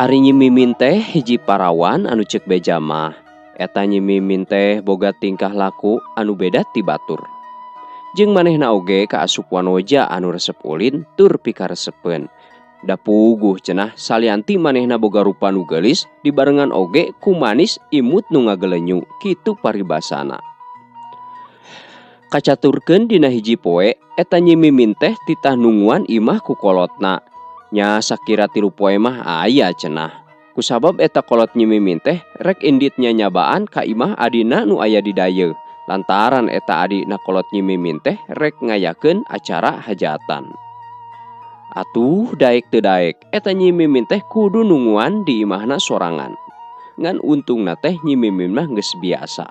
Ari Nyi Mimin teh hiji parawan anu ceuk beja mah. Eta Nyi Mimin teh boga tingkah laku anu beda ti batur. Jeung manehna oge kaasup wanoja anu resep ulin tur pikaresepeun. Da puguh cenah salianti manehna boga rupa nu geulis dibarengan oge ku manis imut nu ngagelenyu kitu paribasana. Kacaturkeun dina hiji poe eta Nyi Mimin teh titah nunguan imah ku kolotna. Nya sakira 3 poe mah aya cenah. Kusabab eta kolot Nyi Mimin teh rek indit nyanyabaan ka imah adina nu aya di dayeuh. Lantaran eta adina kolot Nyi Mimin teh rek ngayakeun acara hajatan. Atuh daek teu daek eta Nyi Mimin teh kudu nunguan di imahna sorangan. Ngan untungna teh Nyi Mimin mah geus biasa.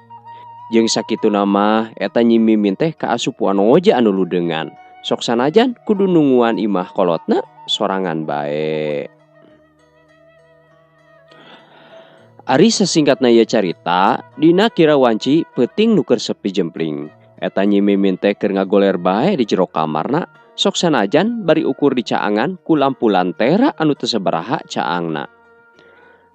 Jeung sakituna mah eta Nyi Mimin teh kaasup wanoja anu ludeungan. Sok sanajan kudu nunguan imah kolotna sorangan bae. Ari sasingkatna ieu carita, dina kira wanci peuting nu keur sepi jempling. Eta Nyi Mimin teh keur ngagoler bae di jero kamarna, sok sanajan bari ukur dicaangan ku lampu lantera anu teu sabaraha caangna.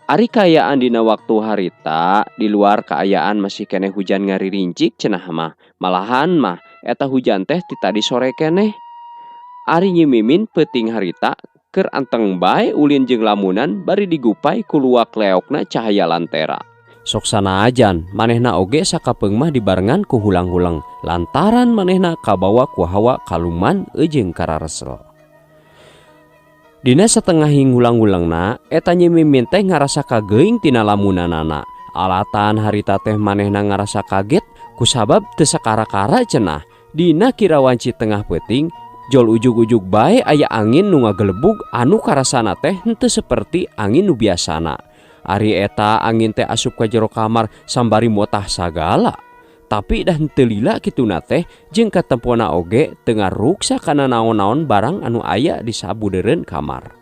Ari kaayaan dina waktu harita, di luar kaayaan masih keneh hujan ngaririncik cenah mah. Malahan mah eta hujan teh ti tadi sore keneh. Ari Nyi Mimin peuting harita keur anteng bae ulin jeung lamunan bari digupai ku luak leokna cahaya lantera. Sok sanajan manehna oge sakapeung mah dibarengan ku hulang-huleng lantaran manehna kabawa ku hawa kaluman jeung kararesel. Dina satengahing hulang-hulengna eta Nyi Mimin teh ngarasa kageuing tina lamunanana. Alatan harita teh manehna ngarasa kaget kusabab teu sakara-kara cenah. Dina kira wanci tengah peuting jol ujug-ujug bae aya angin nu ngagelebug anu karasana teh henteu seperti angin nu biasana. Ari eta angin teh asup ka jero kamar sambari motah sagala. Tapi dah henteu lila kituna teh jeung katempona oge teu ngaruksa kana naon-naon barang anu aya di sabudeureun kamar.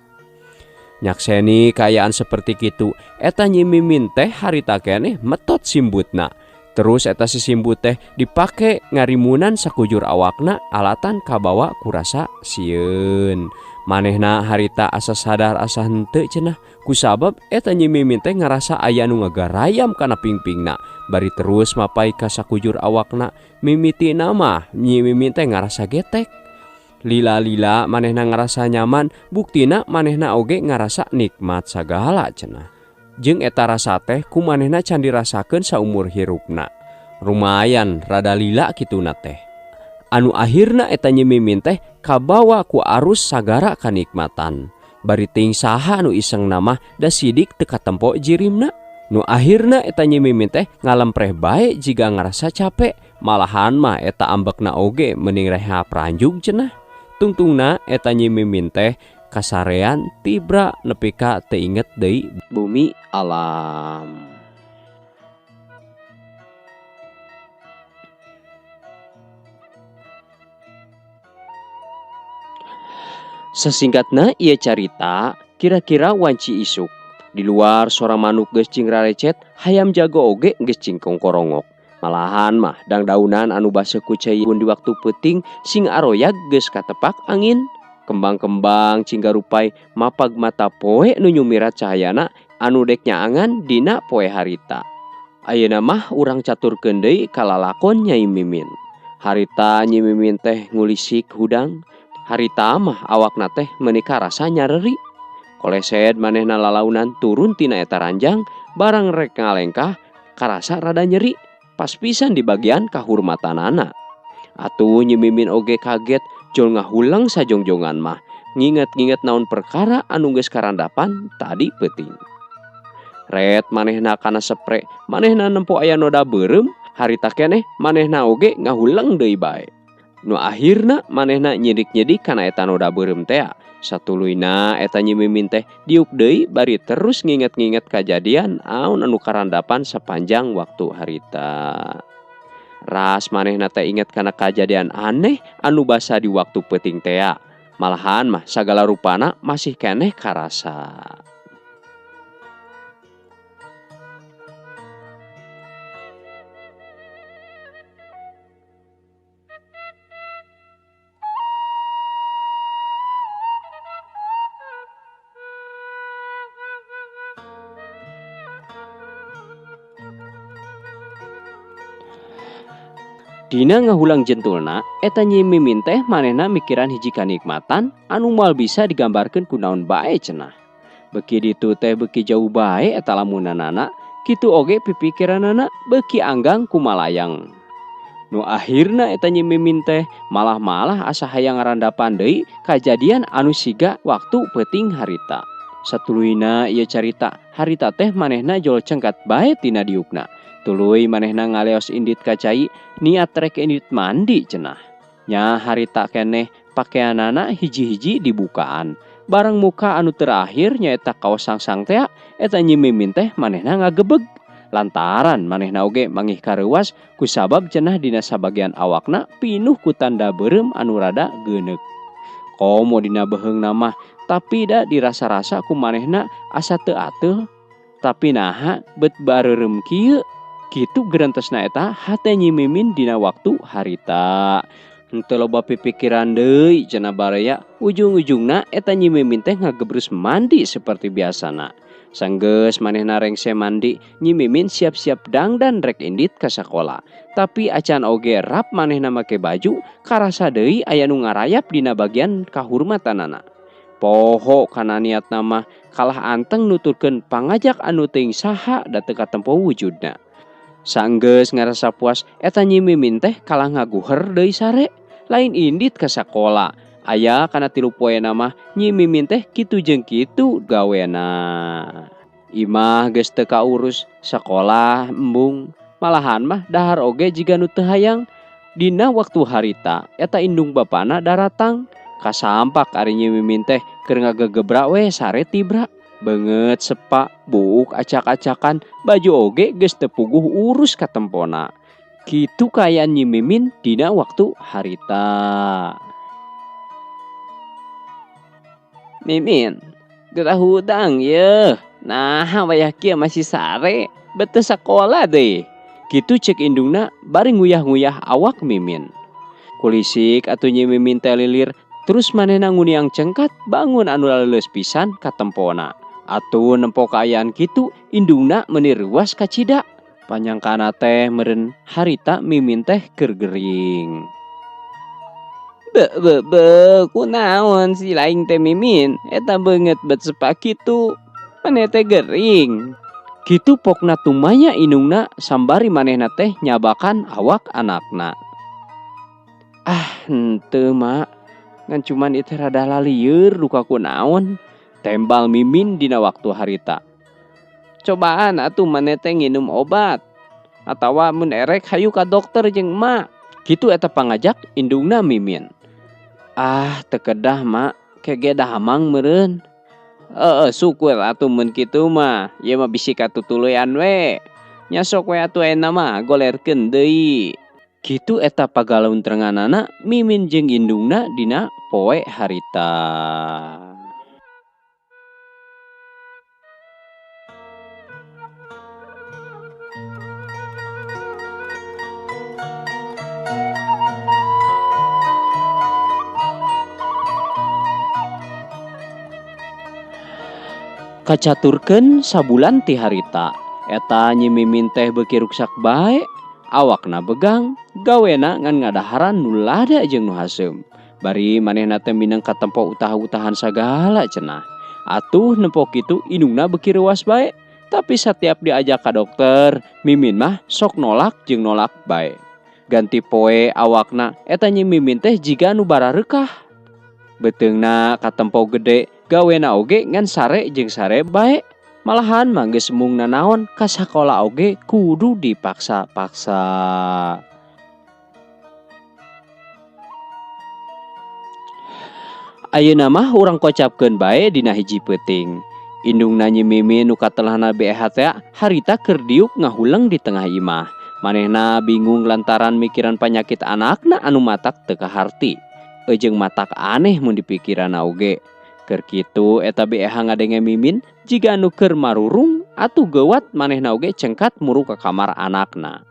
Nyakseni kaayaan seperti kitu, eta Nyi Mimin teh harita keneh metot simbutna. Terus eta si simbut teh dipake ngarimunan sakujur awakna alatan kabawa kurasa sieun. Manehna harita asa sadar asa henteu cenah kusabab eta Nyi Mimin teh ngarasa aya nu ngagarayam kana pingpingna. Bari terus mapai ka sakujur awakna, mimitina mah Nyi Mimin teh ngarasa getek. Lila-lila manehna ngarasa nyaman, buktina manehna oge ngarasa nikmat sagala cenah. Jeung eta rasa teh ku manehna can dirasakeun saumur hirupna. Lumayan rada lila kituna teh. Anu akhirna eta Nyi Mimin teh kabawa ku arus sagara kanikmatan. Bari ting saha nu isengna mah da sidik teu katempo jirimna. Nu akhirna eta Nyi Mimin teh ngalempreh bae jiga ngarasa capek. Malahan mah eta ambekna oge mending rehap ranjug cenah. Tungtungna eta Nyi Mimin teh kasarean tibra nepi ka teu inget deui bumi alam. Sasingkatna ieu carita kira-kira wanci isuk. Di luar sora manuk geus cing rarecet, hayam jago oge geus cing kongkorongok. Malahan mah dangdaunan anu baseuh ku cai di waktu peuting sing aroyag geus katepak angin. Kembang-kembang cing garupai mapag mata poe nu nyumirat cahayana anu dek nyaangan dina poe harita. Ayeuna mah urang caturkeun deui ka lalakon Nyai Mimin. Harita Nyi Mimin teh ngulisik hudang. Harita mah awakna teh meuni karasa nyareri. Kolesed manehna lalaunan turun tina eta ranjang, barang rek ngalengkah karasa rada nyeri pas pisan di bagian kahurmatanana. Atuh Nyi Mimin oge kaget jol ngahuleng sajongjongan mah, nginget-nginget naon perkara anu geus karandapan tadi peuting. Ret manehna kana sepre, manehna nempo aya noda beureum, harita keneh manehna oge ngahuleng deui bae. Nu akhirna manehna nyidik-nyidik kana eta noda beureum tea. Satuluyna eta Nyi Mimin teh diuk deui bari terus nginget-nginget kajadian aun anu karandapan sepanjang waktu harita. Ras manehna teh inget kana kajadian aneh anu basa di waktu peuting tea. Malahan mah sagala rupana masih keneh karasa. Dina ngahulang jentulna eta Nyi Mimin teh manehna mikiran hiji kanikmatan anu moal bisa digambarkeun ku naon bae cenah. Beuki ditu teh beuki jauh bae eta lamunanana, kitu oge pipikiranana beuki anggang kumalayang. Nu akhirna eta Nyi Mimin teh malah-malah asa hayang ngarandapan deui kajadian anu siga waktu peuting harita. Satuluyna ieu carita, harita teh manehna jol cengkat bae tina diukna. Tuluy manehna ngaleos indit ka cai, niat rek indit mandi cenah. Nya harita keneh pakeanana hiji-hiji dibukaan. Bareng muka anu terakhir nyaeta kaos sangsang tea, eta Nyi Mimin teh manehna ngagebeg. Lantaran manehna oge mangih kareuwas kusabab cenah dina sabagian awakna pinuh ku tanda beureum anu rada geuneuk. Komo dina beheungna mah, tapi da dirasa-rasa ku manehna asa teu ateul. Tapi naha bet bareureum kieu? Kitu gerentesna eta hate Nyi Mimin dina waktu harita. Henteu loba pipikiran deui cenah baraya, ujung-ujungna eta Nyi Mimin teh ngagebrus mandi seperti biasana. Sanggeus manehna rengse mandi, Nyi Mimin siap-siap dangdan rek indit ka sakola. Tapi acan oge rap manehna make baju, karasa deui aya nu ngarayap dina bagian kahurmatanana. Poho kana niatna mah kalah anteng nuturkeun pangajak anu teuing saha da teu katempo wujudna. Sanggeus ngarasa puas eta Nyi Mimin teh kalah ngaguher deui sare, lain indit ka sakola. Aya kana 3 poena mah Nyi Mimin teh kitu jeung kitu gawena. Imah geus teu kaurus, sakolah embung, malahan mah dahar oge jiga nu teu hayang. Dina waktu harita eta indung bapana daratang, kasampak ari Nyi Mimin teh keur ngagegebra we sare tibra. Beungeut sepa, buuk acak-acakan, baju oge geus teu puguh urus katempona. Kitu kaayaan Nyi Mimin dina waktu harita. Mimin, gerah hudang yeuh. Nah, wayah kieu masih sare, bet teu sakola deui. Kitu ceuk indungna bari nguyah-nguyah awak Mimin. Kulisik atuh Nyi Mimin teh lilir, terus manehna nguniang cengkat bangun anu laleuleus pisan katempona. Atuh nempo kaayaan kitu, indungna meuni reuas kacida. Panyangkana teh meureun harita Mimin teh keur gering. Be be be, kunaon si laing teh Mimin? Eta beungeut bet sepa kitu. Maneh teh gering. Kitu pokna tumanya indungna sambari manehna teh nyabakan awak anakna. Ah, henteu mak. Ngan cuman ieu teh rada lalieur duka kunaon. Tembal Mimin dina waktu harita. Cobaan atuh maneh teh nginum obat. Atawa mun erek hayu ka dokter jeung emak. Kitu eta pangajak indungna Mimin. Ah, teu kedah mak, kege dahamang meureun. Heeh, syukur atuh mun kitu mah. Ieu mah bisi katutuluyan we. Nya sok we atuh ayeuna mah golerkeun deui. Kitu eta pagalaun-terenganana Mimin jeung indungna dina poe harita. Kacaturkeun sabulan ti harita, eta Nyi Mimin teh beuki ruksak bae, awakna begang, gawena ngan ngadaharan nu lada jeung nu haseum. Bari manehna teh mineng katempo utah-utahan sagala cenah. Atuh nempo kitu indungna beuki reuas bae, tapi satiap diajak ka dokter, Mimin mah sok nolak jeung nolak bae. Ganti poe awakna eta Nyi Mimin teh jiga nu barareukah. Beuteungna katempo gede, gawena oge ngan sare jeung sare bae. Malahan mah geus embung nanaon ka sakola oge kudu dipaksa-paksa. Ayeuna mah urang kocapkeun bae dina hiji peuting. Indungna Nyi Mimin nu katelahna BEH teh harita keur diuk ngahuleng di tengah imah. Manehna bingung lantaran mikiran panyakit anakna anu matak teu kaharti. Jeung matak aneh mun dipikiranna oge. Keur kitu eta BEH ngadenge Mimin jiga anu keur marurung atuh geuwat manehna oge cengkat muru ka kamar anakna.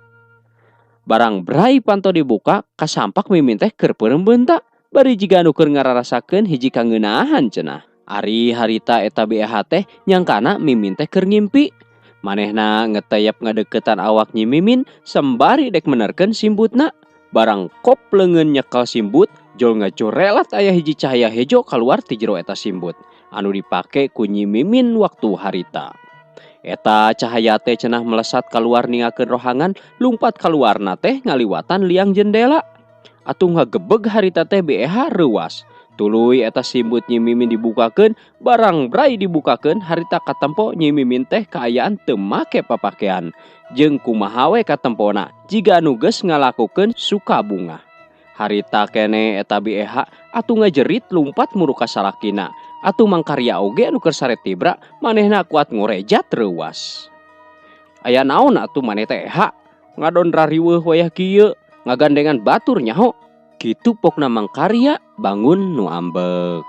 Barang brai panto dibuka kasampak Mimin teh keur peureum beunta bari jiga anu keur ngararasakeun hiji kangeunahan cenah. Ari harita eta BEH teh nyangkana Mimin teh keur ngimpi. Manehna ngeteyep ngadeukeutan awak Nyi Mimin sembari dek menerkeun simbutna. Barang kop leungeun nyekel simbut, jol ngacorelat aya hiji cahaya hejo kaluar ti jero eta simbut anu dipake ku Nyi Mimin waktu harita. Eta cahaya teh cenah melesat kaluar ningakeun rohangan, lumpat kaluarna teh ngaliwatan liang jendela. Atuh ngagebeg harita teh BEH reuas. Tuluy eta simbut Nyi Mimin dibukakeun, barang brai dibukakeun harita katempo Nyi Mimin teh kaayaan teu make papakean. Jeung kumaha we katempona jiga anu geus ngalakukeun suka bungah. Harita keneh eta BEH atuh ngajerit lumpat muru ka salakina. Atuh mangkarya oge anu keur sare tibra manehna kuat ngorejat reuas. Aya naon atuh maneh teh EH? Ngadon rariweuh wayah kieu, ngagandengan batur nyaho. Kitu pokna mangkarya bangun nu ambek.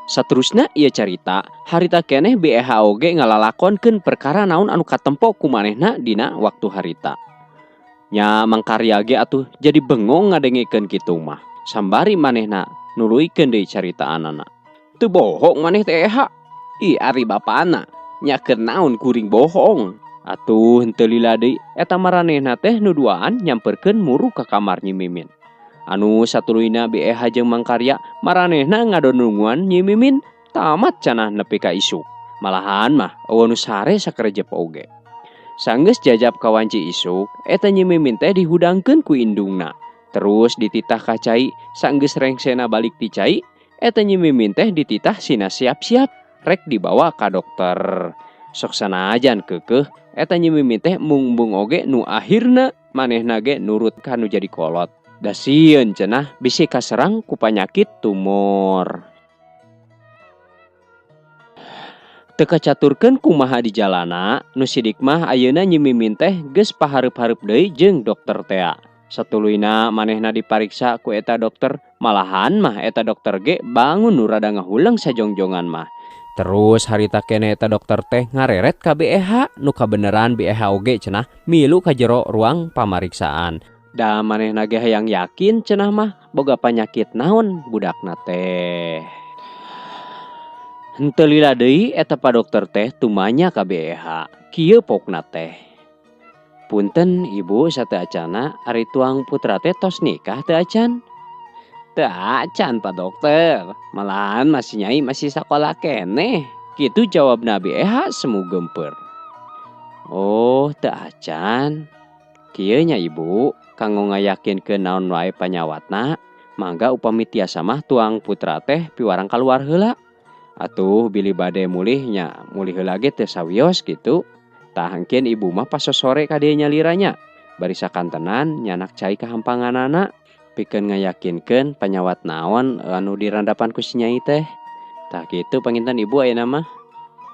Saterusna ieu carita, harita keneh BEH oge ngalalakonkeun perkara naon anu katempo ku manehna dina waktu harita. Nya mangkarya ge atuh jadi bengong ngadengekeun kitu mah. Sambari manehna nuluykeun deui caritaanana. Teu bohong maneh teh EH. Ih ari bapana, nya keur naon kuring bohong. Atuh henteu lila deui eta maranehna teh nu duaan nyamperkeun muru ka kamar Nyi Mimin. Anu satuluyna BEH jeung mangkarya maranehna ngadonunguan Nyi Mimin tamat cenah nepi ka isuk. Malahan mah eueuh nu sare sakerejep oge. Sanggeus jajab ka wanci isuk, eta Nyi Mimin teh dihudangkeun ku indungna. Terus dititah ka cai, sanggeus rengsena balik ti cai, eta Nyi Mimin teh dititah sina siap-siap rek dibawa ka dokter. Sok sanajan keukeuh, eta Nyi Mimin teh mung-mung oge nu akhirna manehna ge nurut ka nu jadi kolot. Da sieun cenah bisi kaserang ku panyakit tumor. Teu kacaturkeun kumaha di jalana, nu sidik mah ayeuna Nyi Mimin teh geus pahareup-hareup deui jeung dokter tea. Satuluyna manehna dipariksa ku eta dokter, malahan mah eta dokter ge bangun nu rada ngahuleng sajongjongan mah. Terus harita keneh eta dokter teh ngareret ka BEH, nu kabeneran BEH oge cenah milu ka jero ruang pamariksaan. Da manehna ge hayang yakin cenah mah boga panyakit naon budakna teh. Henteu lila deui eta pa dokter teh tumanya ka BEH. Kieu pokna teh. Punten ibu sateuacana ari tuang putra teh tos nikah teu acan? Teu acan pa dokter, malahan masih nyai masih sakola keneh. Kitu jawabna BEH semu geumpeur. Oh, teu acan. Kieu nya ibu, kanggo ngayakinkeun naon wae panyawatna, mangga upami tiasa mah tuang putra teh piwarang kaluar heula. Atuh bilih bade mulih nya mulih heula ge teu sawios kitu. Tah engkeun ibu mah pas sore ka dieu nyaliranya. Bari sakantenan nyanak cai kahampanganana pikeun ngayakinkeun panyawat naon anu dirandapan ku si nyai teh. Tah kitu panginten ibu ayeuna mah.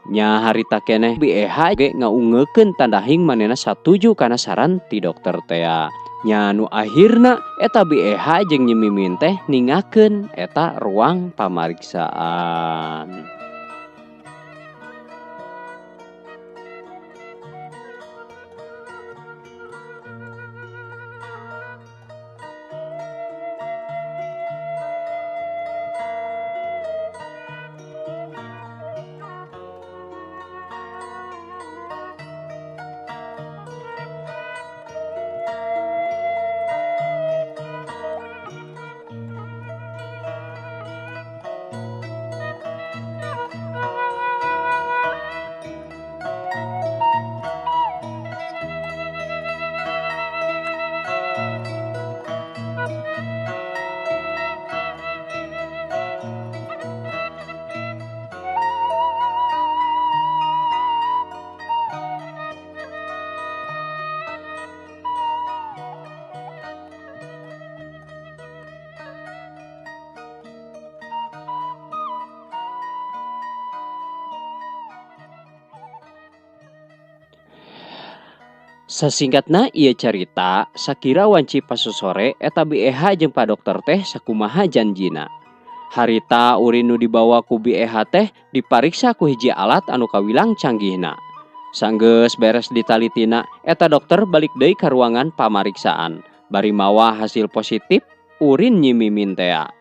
Nya harita keneh BEH ge ngaungekeun tandahing manehna satuju kana saran ti dokter tea. Nya nu akhirna eta BEH jeung Nyi Mimin teh ningakeun eta ruang pamariksaan. Sasingkatna ieu carita, sakira wanci pasosore eta BEH jeung pa dokter teh sakumaha janjina. Harita urin nu dibawa ku BEH teh dipariksa ku hiji alat anu kawilang canggihna. Sanggeus beres ditalitina, eta dokter balik deui ka ruangan pamariksaan. Bari mawa hasil positif urin Nyi Mimin tea.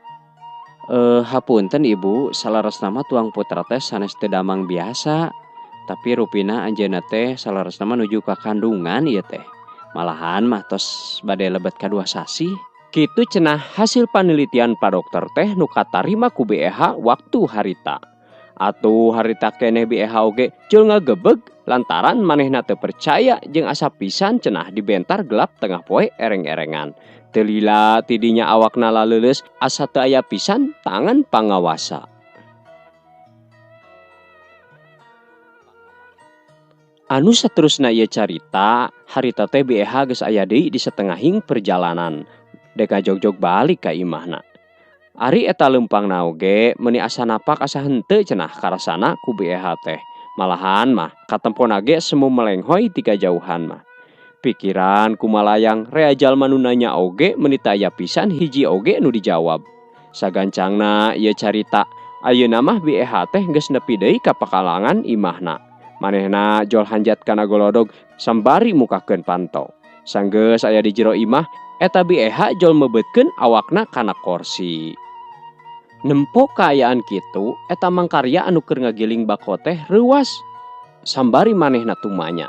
Hapunten ibu, salaresna mah tuang putra teh sanes teu damang biasa. Tapi rupina anjeunna teh salaresna mah nuju ka kandungan ieu teh. Malahan mah tos bade lebet ka 2 sasih. Kitu cenah hasil panelitian pa dokter teh nu katarima ku BEH waktu harita. Atuh harita keneh BEH oge jol ngagebeg lantaran manehna teu percaya jeung asa pisan cenah dibentar gelap tengah poe ereng-erengan. Teu lila tidinya awakna laleuleus asa teu aya pisan tangan pangawasa. Anu saterusna ieu carita, harita teh BEH geus aya deui di satengahing perjalanan. Dek ngajogjog balik ka imahna. Ari eta leumpangna oge meuni asa napak asa henteu cenah karasana ku BEH teh. Malahan mah katempona ge semu melenghoy ti kajauhan mah. Pikiran kumalayang rea jalma nu nanya oge meuni teu aya pisan hiji oge nu dijawab. Sagancangna ieu carita, ayeuna mah BEH teh geus nepi deui ka pakalangan imahna. Manehna jol hanjat kana golodog sambari mukakeun panto. Sanggeus aya di jero imah, eta BEH jol mebeutkeun awakna kana korsi. Nempo kaayaan kitu, eta mangkarya anu keur ngagiling bako teh reuwas. Sambari manehna tumanya.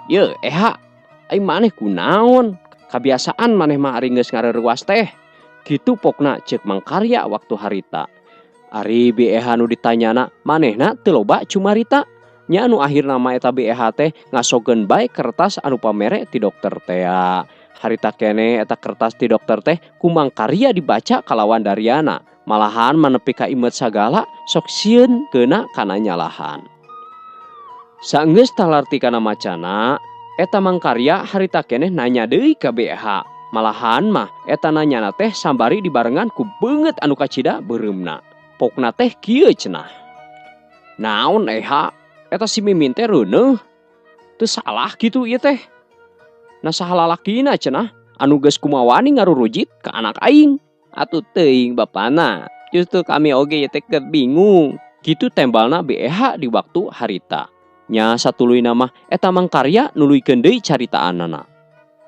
Ye, eha, ai maneh kunaon? Kabiasaan maneh mah ari geus ngareuwas teh. Kitu pokna ceuk mangkarya waktu harita. Ari BEH nu ditanyana, manehna teu loba cumarita. Nya anu akhirna mah eta BEH teh ngasogeun bae kertas anu pamere ti dokter tea. Harita keneh eta kertas ti dokter teh ku mangkarya dibaca kalawan dariana. Malahan manepi ka imet sagala sok sieun keuna kana nyalahan. Saenggeus talarti kana macana, eta mangkarya harita keneh nanya deui ka BEH. Malahan mah eta nanyana teh sambari dibarengan ku beungeut anu kacida beureumna. Pokna teh kieu cenah. Naon eha? Eta si Mimin teh reuneuh. Teu salah kitu ieu teh. Nah saha lalakina cenah anu geus kumawani ngarurujit ka anak aing. Atuh teuing bapana. Justru kami oge ieu teh keur bingung. Kitu tembalna BEH di waktu harita. Nya satuluyna mah eta mangkarya nuluykeun deui caritaanana.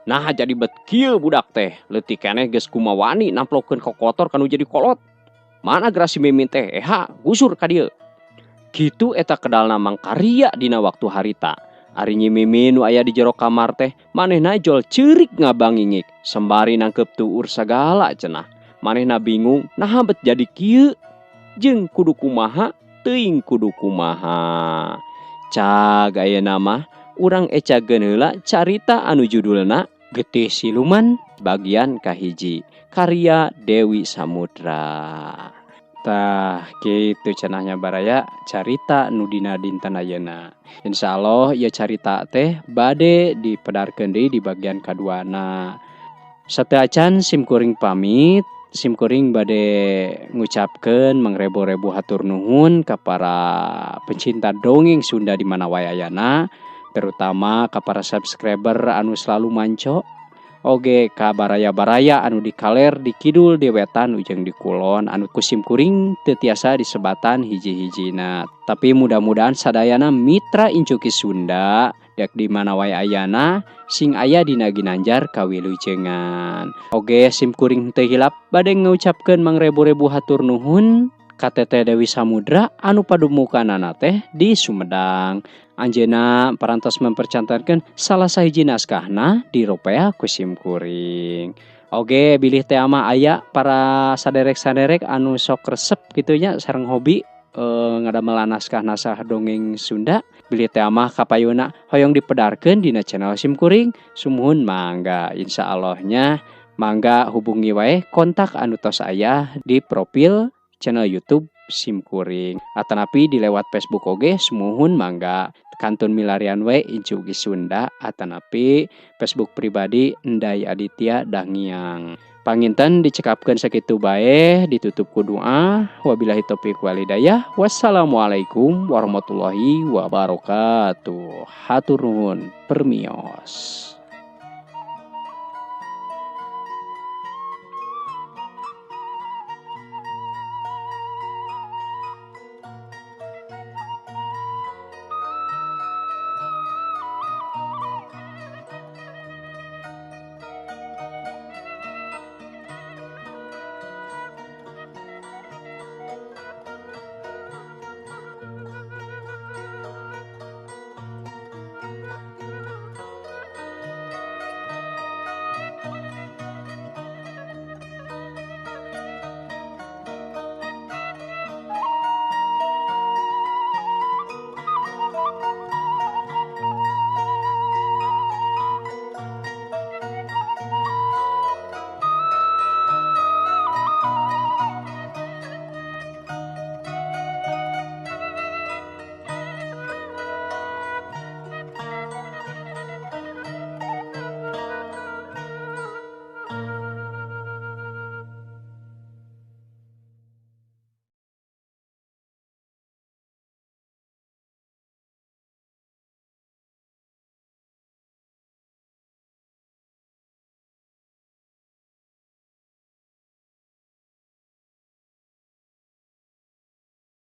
Nah jadi bet kieu budak teh leutik keneh geus kumawani namplokeun kokotor kanu jadi kolot. Mana geura si Mimin teh eha gusur ka dieu. Kitu eta kedalna mangkarya dina waktu harita. Ari Nyi Mimin nu aya di jero kamar teh manehna jol ceurik ngabangingik sembari nangkep tuur sagala cenah. Manehna bingung naha bet jadi kieu jeung kudu kumaha teuing kudu kumaha. Cag ayeuna mah urang ecageun heula carita anu judulna Getih Siluman bagian kahiji karya Dewi Samudra. Tah kitu cenahnya baraya carita nu dina dinten ayeuna. Insyaallah ieu carita teh bade dipedarkeun deui di bagian kaduana. Sateuacan sim kuring pamit, sim kuring bade ngucapkeun mangrebo-rebo hatur nuhun ka para pecinta dongeng Sunda di mana wae ayana, terutama ka para subscriber anu selalu manco. Oge ka baraya-baraya anu di kaler, di kidul, di wetan, ujeng di kulon anu ku sim kuring teu tiasa disebatan hiji-hijina. Tapi mudah-mudahan sadayana mitra Incuki Sunda dek di mana wae ayana sing aya dina ginanjar kawilujengan. Oge sim kuring teu hilap bade ngucapkeun mangrebo-rebo hatur nuhun ka Teteh Dewi Samudra anu padumukanana teh di Sumedang. Anjeunna parantos mempercantenkeun salah sahiji naskahna di ropea ku sim kuring. Oge bilih teh mah aya para saderek-saderek anu sok resep kitu nya sareng hobi ngadamelan naskah-naskah dongeng Sunda, bilih teh mah kapayuna hoyong dipedarkeun dina channel sim kuring, sumuhun mangga insyaallohnya mangga hubungi wae kontak anu tos aya di profil channel YouTube sim kuring atanapi di lewat Facebook oge sumuhun mangga kantun milarian we Incuki Sunda atanapi Facebook pribadi Ndai Aditya Dangiang. Panginten dicekapkeun sakitu bae, ditutup ku doa. Wabillahi taufik wal hidayah. Wassalamualaikum warahmatullahi wabarakatuh. Hatur nuhun permios.